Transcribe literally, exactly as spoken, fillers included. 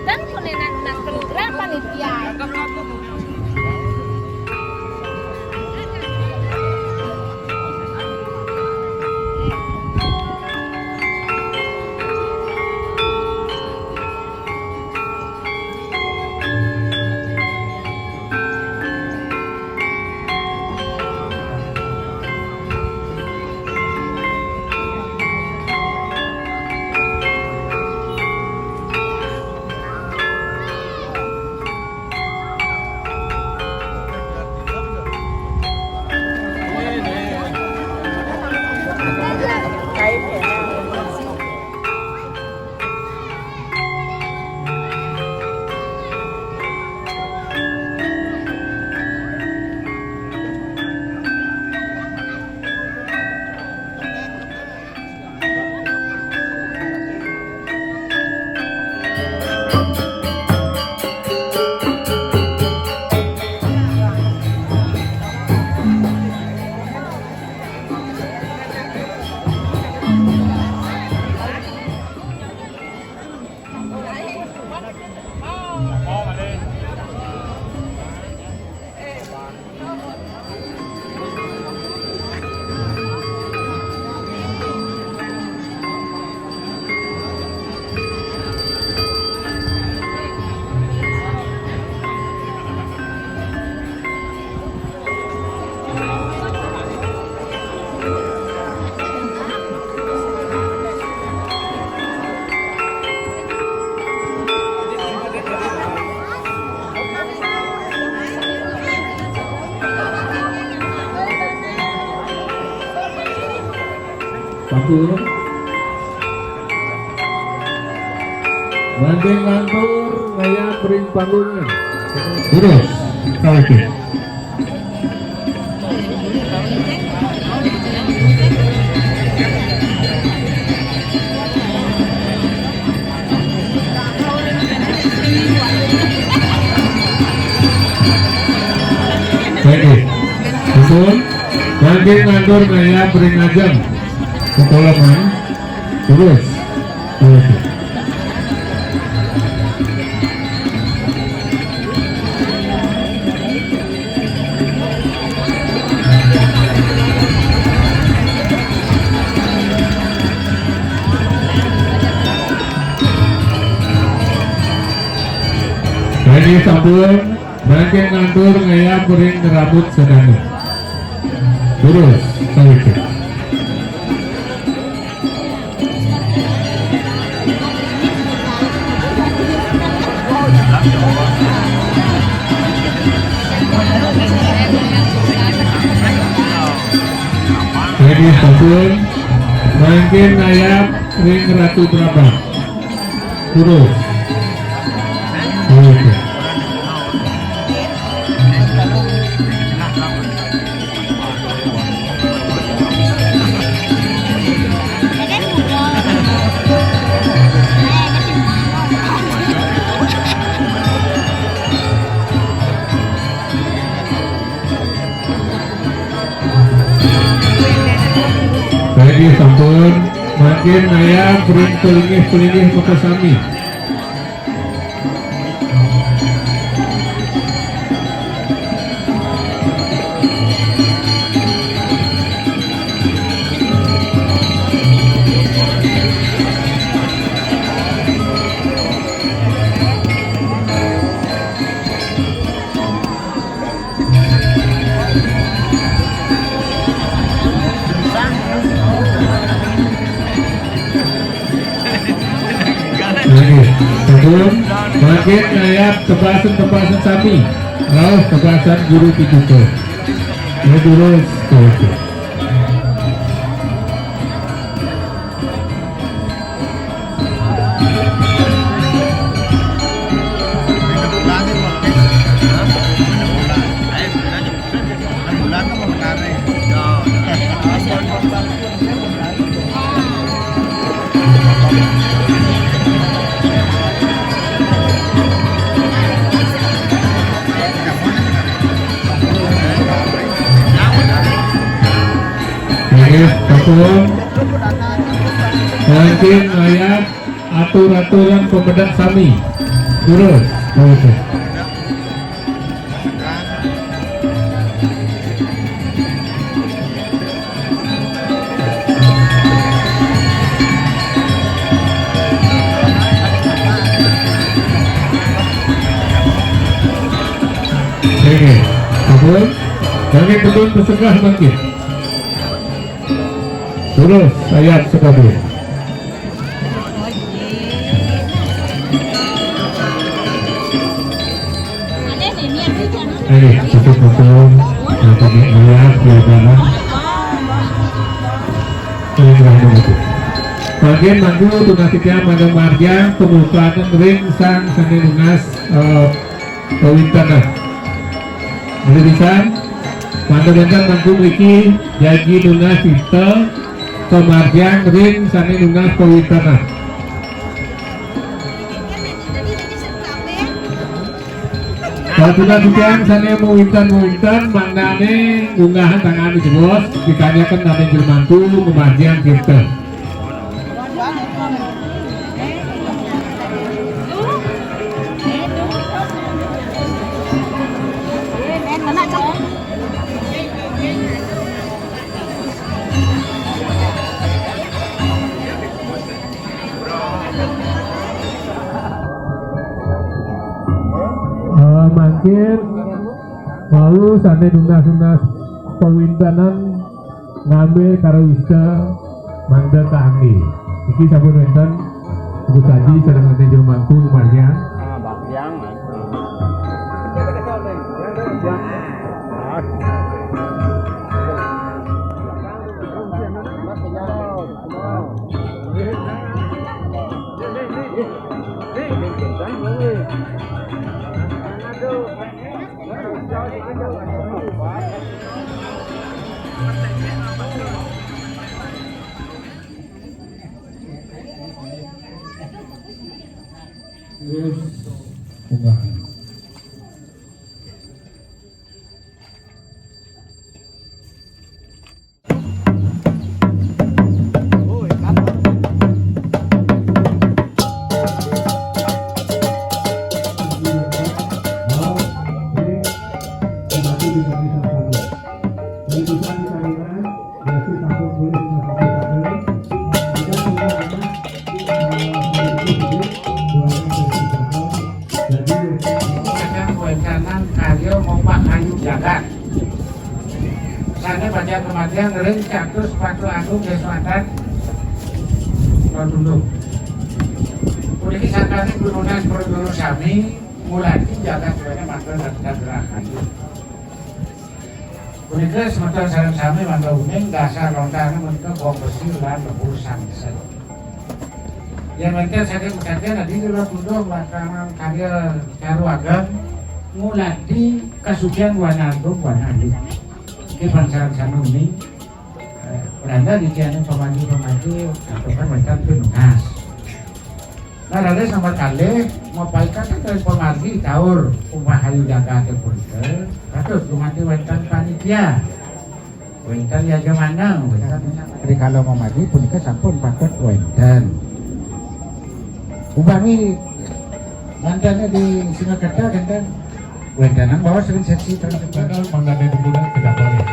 Dan kunenan nang kelugra panitia. Sampun. Mangkin lantur ngayap ring panggungan. Terus, kawit. Sampun. Mangkin lantur ngayap ring ajeng. Kekoloman. Terus. Terus. Sané sampun, mangkin lantur ngayap ring rambut sedana. Terus, sampun. Sané sampun, mangkin ngayap ring Ratu Brabah. Terus. Terus. Sané sampun, mangkin ngayap ring palinggih-palinggih makasami. Sané Mangkin ngayab tebasan-tebasan sami, rauh tebasan guru pitutur. Nggih durus, durus. Nggih, sampun. Mangkin ngayab atur-aturan pemedal sami. Durus, durus. Nggih, sampun. Mangkin betul pesegah mangkin. Durus, sayap sekabeh. Nggih, betul-betul. Nanti lihat, ya, Bang. Ini kurang begitu. Mangkin mangku tunas titiang mangda margiang pembukaan ring sang sane nunas, eh, kawintenan. Malih pisan, mangda wenten mangku mriki jagi nunas ipta pamargiang ring sane nunas kawintenan. Katunas titiang sane mawinten-mawinten mangdane ngunggahang tangan ring jero, pikanyaken nane jero mantu ngamargiang tirta. Eh, mangkin wau sane nunas-nunas pawintenan ngambil karawista mangda kaangge. Niki sampun wenten Ibu Saji sareng Ane Jero Mantu margiang. Ah, Pak Yang. Terus, bunga. Wéntenan karya ngobah kayu jagat. Sané pacang kamargiang ring Catur Sepatu Agung Yaswantan Rotundo. Puniki sangkaning pinunas para guru sami ngulati jagat sané manten dados kayu. Punika semeton sareng sami mangda uning dasar lontaré punika gong besi lan lebur sangsen. Yén wénten saking pesantren adi kula tuduh melaksanakan karya caru ageng ngulati kasucian wana agung wana alit. Niki pang sareng sami uning. Eh, Belanda niki anu pamargi-pamargi, katukan wénten pinunas. Nah, raris nomor kalih, mapaikaten kalih pamargi taur umpah ayu jagaté punika, patut gumanti wénten panitia, wénten yajamana, wénten rikala mamargi punika sampun patut wénten. Upami manten di Singaketa, wénten wéntenan baos ring seksi terus. Mangdané dumunung kedatangan.